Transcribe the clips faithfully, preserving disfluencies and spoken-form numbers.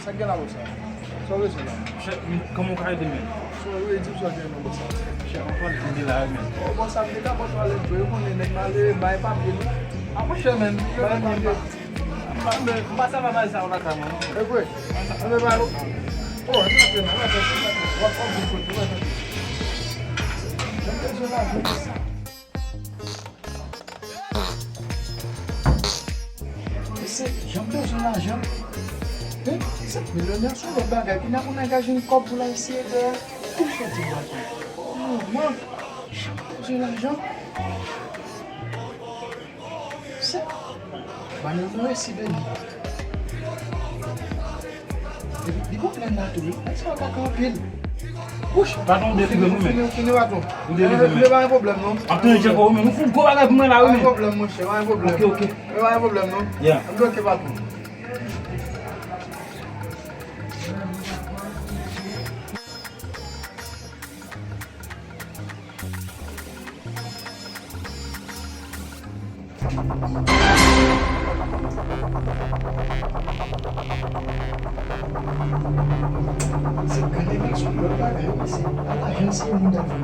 Sa k gen la konsa? Sa w bezwen la? Chèf, men kòman w ka ede m, men? Sa w vle di, sa w gen nan sa? Chèf, anfòm, m gen la, men. O, bon, sa m te ka bò twalèt vre, ou konnen nèg malere, bay papye, non? A, monchè, men, bay papye. M pa, men, m pa sa va bay sa w lakay mwen, non. E vre? Ann ba yo. O, ann antre, non, ann antre, w ap, w ap vin kote, w ap antre. Jan m bezwen lajan konsa. Mesye, jan m bezwen lajan. Hein? Senk milyonè se yon lòt bagay. Kounye a pou n angaje yon kòb pou l al siye tè a. Kòm sa di m la tou. Manman, jan m bezwen lajan. Se, ba nou nou resi beni. Li, li gon plenn la tou, wi. Nèg sa yo kaka anpil. Wouch! Patwon, ou delivre nou, men. Fini, fini, patwon. Ou delivre, men. Men pa gen pwoblèm, non. Ap tounen tchèk ou, men. Nou fout gwo bagay pou mwen la, wi, men. Pa gen pwoblèm, monchè, pa gen pwoblèm. Ok, ok. Men pa gen pwoblèm, non. Yeah. M bloke, patwon. Mesye, gade, men, se yon lòt bagay, wi, mesye. Ala jan se moun ta vle.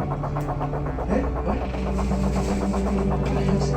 Hein? Wi. Ala jan se.